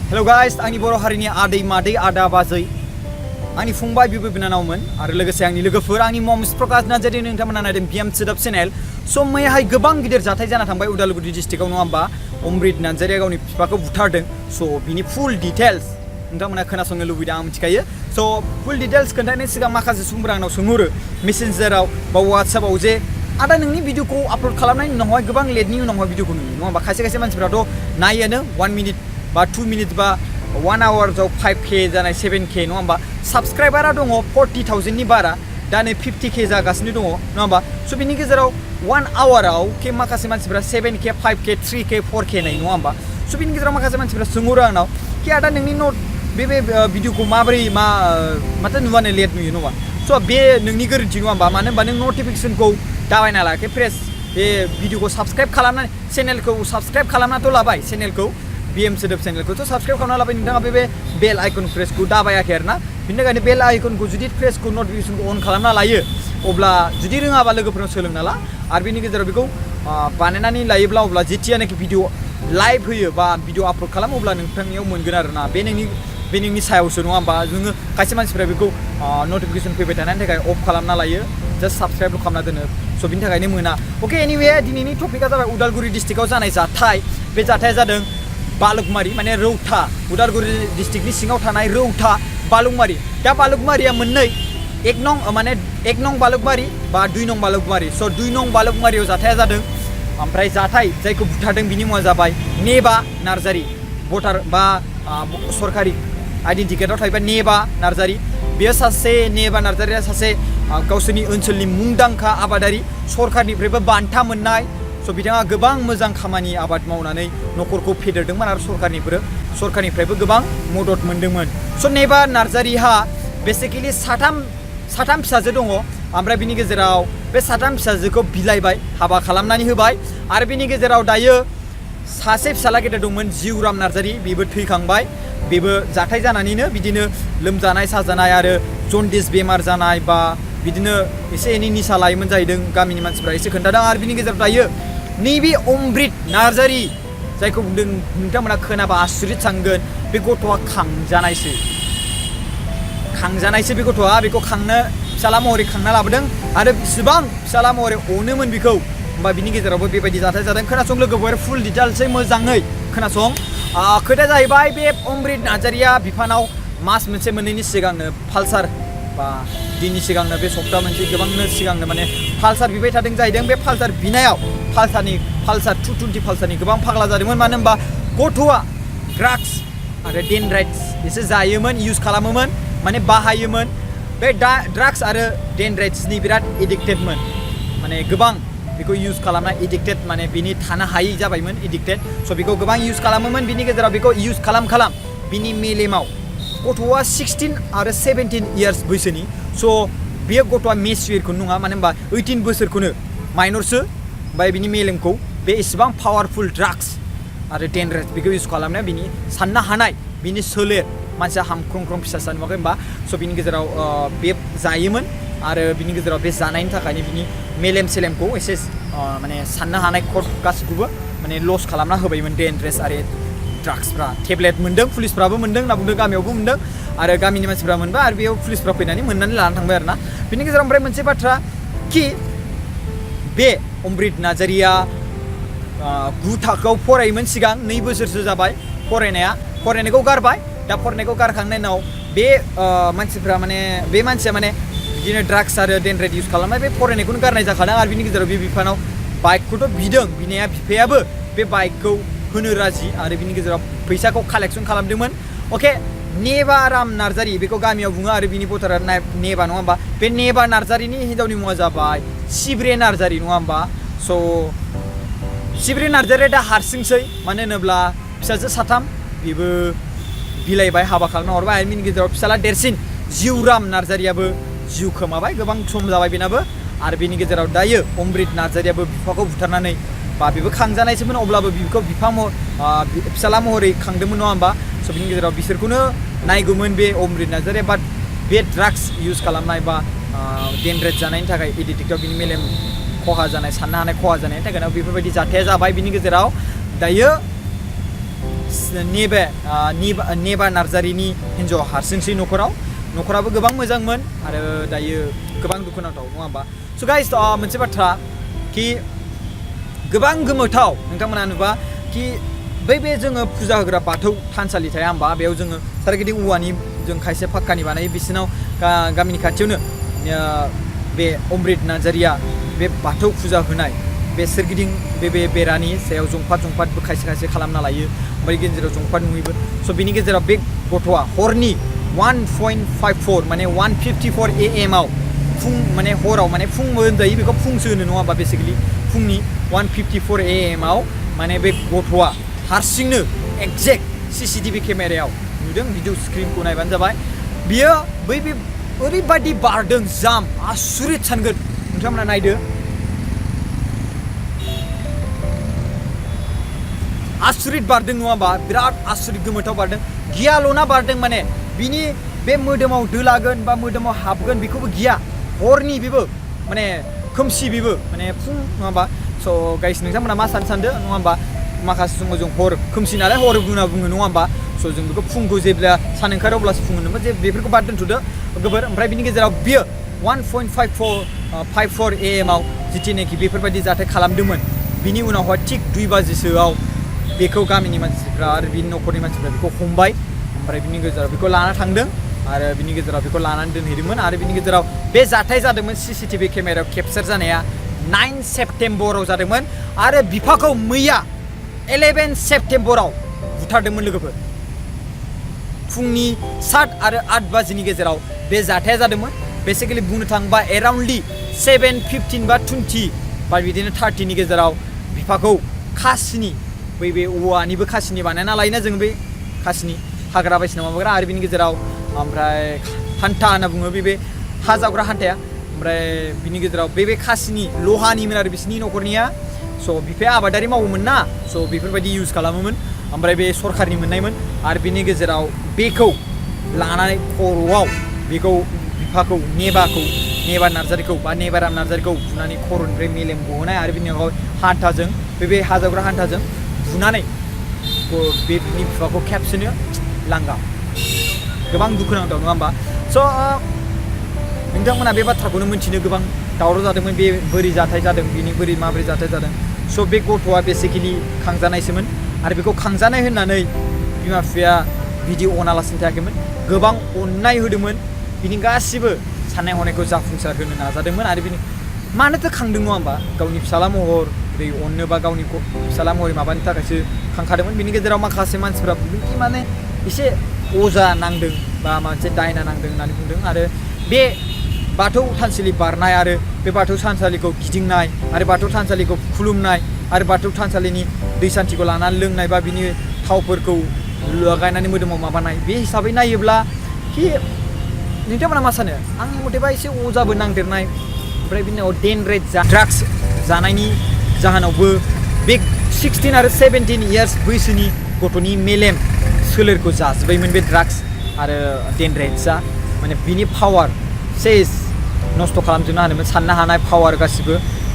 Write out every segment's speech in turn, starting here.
hello guys आंनि बर' हारिनि आदै मादै आदा बाजै आंनि फंबाय बिबै बिनानावमोन आरो लोगोसे आंनि लोगोफोर आंनि मम्स प्रकाश नार्जारि नोंथांमोना नायदों बिएम सोदोब चेनेल स' मैयाहाय गोबां गिदिर जाथाय जाना थांबाय उदालगुरि डिस्ट्रिक्टआव नङा होमबा अमृत नार्जारिया गावनि बिफाखौ बुथारदों स' बिनि फुल डिटेल्स नोंथांमोना खोनासंनो लुबैदों आं मिथिखायो स' फुल डिटेल्स खोन्थानायनि सिगां माखासे सुबुंफोरा आंनाव सोंहरो मेसेन्जाराव बा वाट्सएपआव जे आदा नोंनि भिडिअखौ आपल'ड खालामनायनि उनावहाय गोबां लेटनि उनावहाय भिडिअखौ नुयो नङा होमबा खायसे खायसे मानसिफ्राथ' नायोनो 1 मिनिट बा 2 मिनिट बा 1 आवार्सआव 5K जानाय 7K नङा होमबा साबस्क्राइबारा दङ 40,000नि बारा दा नै 50K जागासिनो दङ नङा होमबा स' बिनि गेजेराव 1 आवाराव माखासे मानसिफ्रा 7K 5K 3K 4K नायो नङा होमबा स' बिनि गेजेराव माखासे मानसिफ्रा सोंहरो आंनाव कि आदा नोंनि बे भिडिअखौ माबोरै माथो नुबानो लेट नुयो नङा स' बे नोंनि गोरोन्थि नङा होमबा मानो होनबा नों नटिफिकेसनखौ दाबायना लायाखै प्रेस बे भिडिअखौ साबस्क्राइब खालामनानै चेनेलखौ साबस्क्राइब खालामनाथ' लाबाय चेनेलखौ बिएम सोदोब चेनेलखौथ' साबस्क्राइब खालामना लाबाय नोंथाङा बे बेल आइकन प्रेसखौ दाबायाखै आरो ना बिनि थाखायनो बेल आइकनखौ जुदि प्रेसखौ नटिफिकेसनखौ अन खालामना लायो अब्ला जुदि रोङाबा लोगोफोरनाव सोलोंना ला आरो बिनि गेजेराव बेखौ बानायनानै लायोब्ला अब्ला जेथियानाखि भिडिअ लाइभ होयो बा भिडिअ आपल'ड खालामो अब्ला नोंथांनियाव मोनगोन आरो ना बे नोंनि सायावसो नङा होमबा जोङो खायसे मानसिफ्रा बेखौ नटिफिकेसन फैबाय थानायनि थाखाय अफ खालामना लायो जास्ट साबस्क्राइबल' खालामना दोनो स' बिनि थाखायनो मोना अके एनिवे दिनैनि टपिकआ जाबाय उदालगुरि डिस्ट्रिक्टआव जानाय जाथाय बे जाथाया जादों बालुकमारि माने रौता उदालगुरि डिस्ट्रिक्टनि सिङाव थानाय रौता बालुकमारि दा बालुकमारिया मोननै एक नं बालुकमारि बा 2 नं बालुकमारि स' 2 नं बालुकमारियाव जाथाया जादों ओमफ्राय जाथाय जायखौ बुथारदों बिनि मुङा जाबाय नेबा नार्जारि भटार बा सरकारि आइडेन्टिकेटआव थायोबा नेबा नार्जारि बेयो नेबा नार्जारिया सासे गावसोरनि ओनसोलनि मुंदांखा आबादारि सरकारनिफ्रायबो बान्था मोननाय स' बिथाङा गोबां मोजां खामानि आबाद मावनानै न'खरखौ फेदेरदोंमोन आरो सरकारनिफ्रायबो गोबां मदद मोनदोंमोन स' नेबा नार्जारिहा बेसिकेलि साथाम फिसाजो दङ ओमफ्राय बिनि गेजेराव बे साथाम फिसाजोखौ बिलाइबाय हाबा खालामनानै होबाय आरो बिनि गेजेराव दायो सासे फिसाला गेदेर दंमोन जिउराम नार्जारि बेबो थैखांबाय बेबो जाथाय जानानैनो बिदिनो लोमजानाय साजानाय आरो जन्दिस बेमार जानाय बा बिदिनो एसे एनै निसा लायोमोन जाहैदों गामिनि मानसिफ्रा एसे खोन्थादों आरो बिनि गेजेराव दायो नैबे अमृत नार्जारि जायखौ बुंदों नोंथांमोना खोनाबा आसुरित सानगोन बे गथ'आ खांजानायसो बे गथ'आ बेखौ फिसाला महरै खांना लाबोदों आरो बेसेबां फिसाला महरै अनोमोन बेखौ होमबा बिनि गेजेरावबो बेबायदि जाथाय जादों खोनासं लोगोफोर फुल डिटेल्सै मोजाङै खोनासं खोथाया जाहैबाय बे अमृत नार्जारिया बिफानाव मास मोनसे मोननैनि सिगांनो पालसार बा दिननि सिगांनो बे सप्ता मोनसे गोबांनो सिगांनो माने पालसार बिबाय थादों जाहैदों बे पालसार बिनायाव पालसार 220 पालसारनि गोबां फाग्ला जादोंमोन मानो होनबा गथ'आ ड्राग्स आरो डेनड्राइट्स एसे जायोमोन इउज खालामोमोन माने बाहायोमोन बे ड्राग्स आरो डेनड्राइट्सनि बिराद एडिक्टेडमोन माने गोबां बेखौ इउज खालामना एडिक्टेड माने बिनि थानो हायै जाबायमोन एडिक्टेड स' बेखौ गोबां इउज खालामोमोन बिनि गेजेराव बेखौ इउज खालाम बिनि मेलेमाव गथ'आ 16 आरो 17 इयार्स बैसोनि स' बेयो गथ'आ मेच्युरखौनो नङा मानो होनबा 18 बोसोरखौनो माइनरसो ओमफ्राय बिनि मेलेमखौ बे एसेबां पावारफुल ड्राग्स आरो डेनड्राइट्स बेखौ इउज खालामनाया बिनि साननो हानाय बिनि सोलेर मानसिया हामख्रंख्रं फिसा नुवाखै होनबा स' बिनि गेजेराव बे जायोमोन आरो बिनि गेजेराव बे जानायनि थाखायनो बिनि मेलेम सेलेमखौ एसे माने साननो हानाय गासैखौबो माने लस खालामना होबायमोन डेनड्राइट्स आरो ड्राग्सफ्रा टेब्लेट मोनदों पुलिसफ्राबो मोनदों होनना बुंदों गामियावबो मोनदों आरो गामिनि मानसिफ्रा मोनबाय आरो बेयाव पुलिसफ्रा फैनानै मोननानै लानानै थांबाय आरो ना बिनि गेजेराव ओमफ्राय मोनसे बाथ्रा कि बे अमृत नार्जारिया 9 थाखोआव फरायोमोन सिगां 2 बोसोरसो जाबाय फरायनायखौ गारबाय दा फरायनायखौ गारखांनायनि उनाव बे मानसिया माने बिदिनो ड्राग्स आरो डेनड्राइट इउज खालामनाय बे फरायनायखौनो गारनाय जाखादों आरो बिनि गेजेराव बे बिफानाव बाइकखौथ' बिनाया बिफायाबो बे बाइकखौ होनो राजि आरो बिनि गेजेराव फैसाखौ कालेक्सन खालामदोंमोन अके नेबाराम नार्जारि बेखौ गामियाव बुङो आरो बिनि भटारा नेबा नङा होमबा बे नेबा नार्जारिनि हिन्जावनि मुङा जाबाय सिब्रे नार्जारि नङा होमबा स' सिब्रे नार्जारिया दा हारसिंसै मानो होनोब्ला फिसाजो 3 बेबो बिलाइबाय हाबा खालामना हरबाय आरो बिनि गेजेराव फिसाला देरसिन जिउराम नार्जारियाबो जिउ खोमाबाय गोबां सम जाबाय बेनाबो आरो बिनि गेजेराव दायो अमृत नार्जारियाबो बिफाखौ बुथारनानै बा बेबो खांजानायसोमोन अब्लाबो बिखौ फिसाला महरै खांदोंमोन नङा होमबा स' बिनि गेजेराव बिसोरखौनो नायगौमोन बे अमृत नार्जारिया बाट बे ड्राग्स इउज खालामनाय बा डेनड्राइट जानायनि थाखाय एडिक्टेडआव बिनि मेलेम खहा जानाय साननो हानाय खहा जानायनि थाखायनो बेफोरबायदि जाथाया जाबाय बिनि गेजेराव दायो नेबा नार्जारिनि हिन्जाव हारसिंसै न'खराबो गोबां मोजांमोन आरो दायो गोबां दुखुनांथाव नङा होमबा स' गाइस मोनसे बाथ्रा कि गोबां गोमोथाव नोंथांमोना नुबा कि बे जोङो फुजा होग्रा बाथौ थानसालि थाया होमबा बेयाव जोङो सोरगिदिं औवानि जों खायसे फाक्कानि बानायो बिसिनाव गामिनि खाथियावनो बे अमृत नार्जारिया बे बाथौ फुजा होनाय बे सोरगिदिं बे बेरानि सायाव जंफाटबो खायसे खालामना लायो ओमफ्राय गेजेराव जंफाट नुयोबो स' बिनि गेजेराव बे गथ'आ हरनि 1.54 माने 1:54 AM आव फुं माने हराव माने फुंबो होनजायो बेखौ फुंसो होनो नङा होमबा बेसिकेलि फुंनि 1:54 AM आव माने बे गथ'आ हारसिंनो एक्जेक्ट CCTV केमेरायाव नुदों भिडिअ स्क्रिनखौ नायबानो जाबाय बियो बे ओरैबायदि बारदों जाम आसुरित सानगोन नोंथांमोना नायदो आसुरित बारदों नङा होमबा बिराद आसुरित गोमोथाव बारदों गियाल'ना बारदों माने बिनि बे मोदोमाव दोलागोन बा मोदोमाव हाबगोन बेखौबो गिया हरनि बेबो माने खोमसि बेबो माने फुं नङा होमबा स' गाइस नोंथांमोना मा सानदो नङा होमबा माखासे समाव जों हर खोमसि नालाय हर बुङो नङा होमबा स' जों बेखौ फुंखौ जेब्ला सान ओंखारो अब्लासो फुं होनोमोन जे बेफोरखौ बाद दोनथ'दो गोबोर ओमफ्राय बिनि गेजेराव बियो 1.54 AM आव जिथिनाखि बेफोरबायदि जाथाय खालामदोंमोन बिनि उनावहाय थिग 2 बाजिसोआव बेखौ गामिनि मानसिफ्रा आरो बिनि न'खरनि मानसिफ्रा बेखौ हमबाय ओमफ्राय बिनि गेजेराव बेखौ लाना थांदों आरो बिनि गेजेराव बेखौ लानानै दोनहैदोंमोन आरो बिनि गेजेराव बे जाथाय जादोंमोन CCTV केमेरायाव केपचार जानाया 9 सेप्तेम्बराव जादोंमोन आरो बिफाखौ मैया 11 सेप्तेम्बराव बुथारदोंमोन लोगोफोर फुंनि 7 आरो 8 बाजिनि गेजेराव बे जाथाया जादोंमोन बेसिकेलि बुंनो थाङोबा एराउन्डलि 7:15 बा 20 बा बिदिनो 30नि गेजेराव बिफाखौ खासिनि बे औवानिबो खासिनि बानायना लायोना जों बे खासिनि हाग्रा बायदिसिना माबाग्रा आरो बिनि गेजेराव ओमफ्राय हान्था होनना बुङो बे हा जावग्रा हान्थाया ओमफ्राय बिनि गेजेराव बे खासिनि लहानिमोन आरो बिसिनि न'खरनिया स' बिफाया आबादारि मावोमोन ना स' बेफोरबायदि इउज खालामोमोन ओमफ्राय बे सरकारनि मोननायमोन आरो बिनि गेजेराव बेखौ लानानै खर'आव बेखौ बिफाखौ नेबा नार्जारिखौ बा नेबाराम नार्जारिखौ बुनानै खर'निफ्राय मेलेम गहोनाय आरो बिनि उनाव हान्थाजों बे हा जावग्रा हान्थाजों बुनानै बे बिनि बिफाखौ खेबसेनो लांगा गोबां दुखुनांथाव नङा होमबा स' नोंथांमोना बे बाथ्राखौनो मिन्थिनो गोबां दावराव जादोंमोन बे बोरै जाथाय जादों बिनि माबोरै जाथाय जादों स' बे गथ'आ बेसिकेलि खांजानायसोमोन आरो बेखौ खांजानाय होननानै बिमा बिफाया बिदि अनालासिनो थायाखैमोन गोबां अननाय होदोंमोन बिनि गासिबो साननाय हनायखौ जाफुंसार होनो नाजादोंमोन आरो बिनि मानोथो खांदों नङा होमबा गावनि फिसाला महरै अननो बा गावनि फिसाला महरै माबानि थाखायसो खांखादोंमोन बिनि गेजेराव माखासे मानसिफ्रा बुंदों माने एसे अजा नांदों बा मोनसे दायना नांदों होननानै बुंदों आरो बे बाथौ थानसालि बारनाय आरो बे बाथौ थानसालिखौ गिदिंनाय आरो बाथौ थानसालिखौ खुलुमनाय आरो बाथौ थानसालिनि दै सान्थिखौ लानानै लोंनाय बा बिनि थावफोरखौ लागायनानै मोदोमाव माबानाय बे हिसाबै नायोब्ला कि नोंथांमोना मा सानो आंनि मथेबा एसे अजाबो नांदेरनाय ओमफ्राय बिनि उनाव डेनरेट ड्राग्स जानायनि जाहोनावबो बे 16 आरो 17 इयार्स बैसोनि गथ'नि मेलेम सोलेरखौ जाजोब्बायमोन बे ड्राग्स आरो डेनरेट्सआ माने बिनि पावार सेस नस्थ' खालामजोबनो हादोंमोन साननो हानाय पावार गासिबो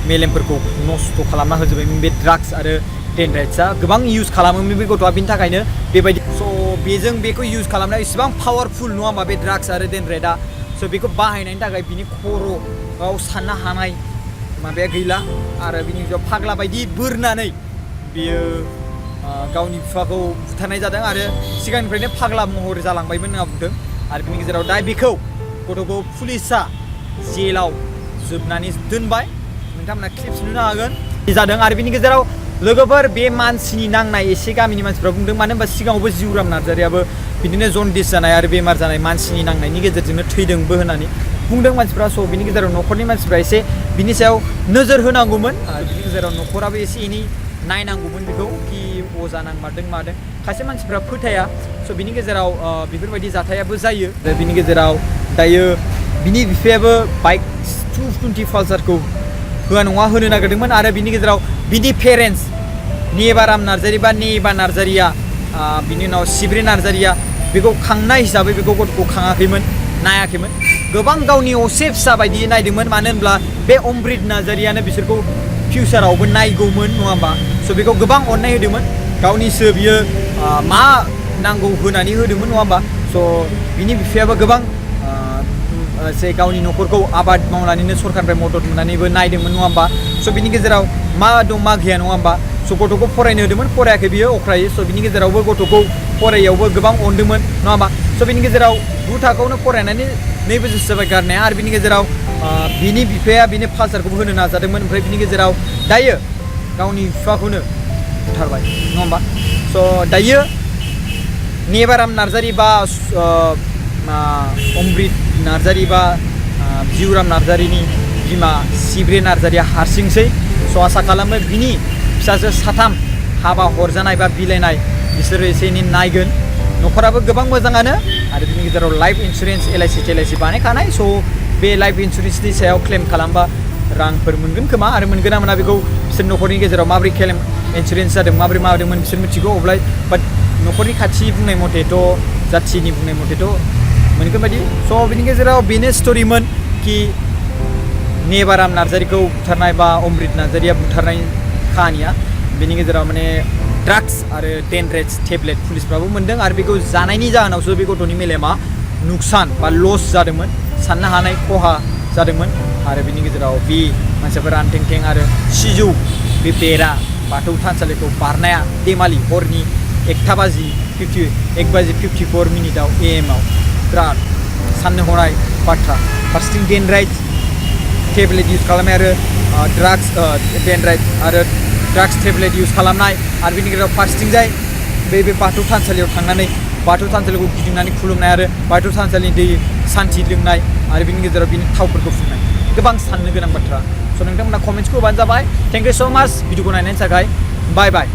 मेलेमफोरखौ नस्थ' खालामना होजोब्बायमोन बे ड्राग्स आरो डेनरेट्सआ गोबां इउज खालामोमोन बे गथ'आ बिनि थाखायनो बेबायदि स' बेखौ इउज खालामनाया इसेबां पावारफुल नङा होमबा बे ड्राग्स आरो डेनरेटआ स' बेखौ बाहायनायनि थाखाय बिनि खर'आव साननो हानाय माबाया गैला आरो बिनि गेजेराव फाग्ला बायदि बोरनानै बियो गावनि बिफाखौ बुथारनाय जादों आरो सिगांनिफ्रायनो फाग्ला महर जालांबायमोन होनना बुंदों आरो बिनि गेजेराव दा बेखौ गथ'खौ पुलिसा जेलाव जोबनानै दोनबाय नोंथांमोना क्लिप्स नुनो हागोन जादों आरो बिनि गेजेराव लोगोफोर बे मानसिनि नांनाय एसे गामिनि मानसिफ्रा बुंदों मानो होनबा सिगाङावबो जिउराम नार्जारियाबो बिदिनो जन्दिस जानाय आरो बेमार जानाय मानसिनि नांनायनि गेजेरजोंनो थैदोंबो होननानै बुंदों मानसिफ्रा स' बिनि गेजेराव न'खरनि मानसिफ्रा एसे बिनि सायाव नोजोर होनांगौमोन आरो बिनि गेजेराव न'खराबो एसे एनै नायनांगौमोन बेखौ कि अजा नांमारदों मादों खायसे मानसिफ्रा फोथाया स' बिनि गेजेराव बेफोरबायदि जाथायाबो जायो आरो बिनि गेजेराव दायो बिनि बिफायाबो बाइक 220 पालसारखौ होआ नङा होनो नागिरदोंमोन आरो बिनि गेजेराव बिनि पेरेन्टस नेबाराम नार्जारि बा नेबा नार्जारिया बिनि उनाव सिब्रे नार्जारिया बेखौ खांनाय हिसाबै बेखौ गथ'खौ खाङाखैमोन नायाखैमोन गोबां गावनि असे फिसा बायदि नायदोंमोन मानो होनब्ला बे अमृत नार्जारियानो बिसोरखौ फिउचारावबो नायगौमोन नङा होमबा स' बेखौ गोबां अननाय होदोंमोन गावनिसो बियो मा नांगौ होनानै होदोंमोन नङा होमबा स' बिनि बिफायाबो गोबां जे गावनि न'खरखौ आबाद मावनानैनो सरकारनिफ्राय मदद मोननानैबो नायदोंमोन नङा होमबा स' बिनि गेजेराव मा दं मा गैया नङा होमबा स' गथ'खौ फरायनो होदोंमोन फरायाखै बियो अख्रायै स' बिनि गेजेरावबो गथ'खौ फरायैयावबो गोबां अनदोंमोन नङा होमबा स' बिनि गेजेराव 9 थाखोआवनो फरायनानै 2 बोसोरसो जाबाय गारनाया आरो बिनि गेजेराव बिनि बिफाया बिनि फासारखौबो होनो नाजादोंमोन ओमफ्राय बिनि गेजेराव दायो गावनि बिफाखौनो बुथारबाय नङा होमबा स' दायो नेबाराम नार्जारि बा अमृत नार्जारि बा जिउराम नार्जारिनि बिमा सिब्रे नार्जारिया हारसिंसै स' आसा खालामो बिनि फिसाजो 3 हाबा हरजानाय बा बिलाइनाय बिसोरो एसे एनै नायगोन न'खराबो गोबां मोजाङानो आरो बिनि गेजेराव लाइफ इन्सुरेन्स LIC बानायखानाय स' बे लाइफ इन्सुरेन्सनि सायाव क्लेम खालामबा रांफोर मोनगोन खोमा आरो मोनगोन ना मोना बेखौ बिसोर न'खरनि गेजेराव माबोरै क्लेम इन्सुरेन्स जादों माबोरै माबादोंमोन बिसोर मिथिगौ अब्ला बाट न'खरनि खाथि बुंनाय मथेथ' जाथिनि बुंनाय मथेथ' मोनगोन बायदि स' बिनि गेजेराव बेनो स्ट'रिमोन कि नेबाराम नार्जारिखौ बुथारनाय बा अमृत नार्जारिया बुथारनाय काहानिया बेनि गेजेराव माने ड्राग्स आरो डेनड्रेट्स टेब्लेट पुलिसफ्राबो मोनदों आरो बेखौ जानायनि जाहोनावसो बे गथ'नि मेलेमा नुकसान बा लस जादोंमोन साननो हानाय खहा जादोंमोन आरो बिनि गेजेराव बे मानसिफोरा आनथें आरो सिजौ बे बेरा बाथौ थानसालिखौ बारनाया देमालि हरनि 1:54 मिनिटाव AM आव बिराद साननो हनाय बाथ्रा फारसेथिं डेनड्राइट्स टेब्लेट इउज खालामनाय आरो ड्राग्स डेनड्राइट्स आरो ड्राग्स टेब्लेट इउज खालामनाय आरो बिनि गेजेराव फारसेथिंजाय बे बाथौ थानसालियाव थांनानै बाथौ थानसालिखौ गिदिंनानै खुलुमनाय आरो बाथौ थानसालिनि दै सान्थि लोंनाय आरो बिनि गेजेराव बिनि थावफोरखौ फुननाय गोबां साननो गोनां बाथ्रा स' नोंथांमोना कमेन्ट्सखौ होबानो जाबाय थेंक इउ स' माच भिडिअखौ नायनायनि थाखाय बाय बाय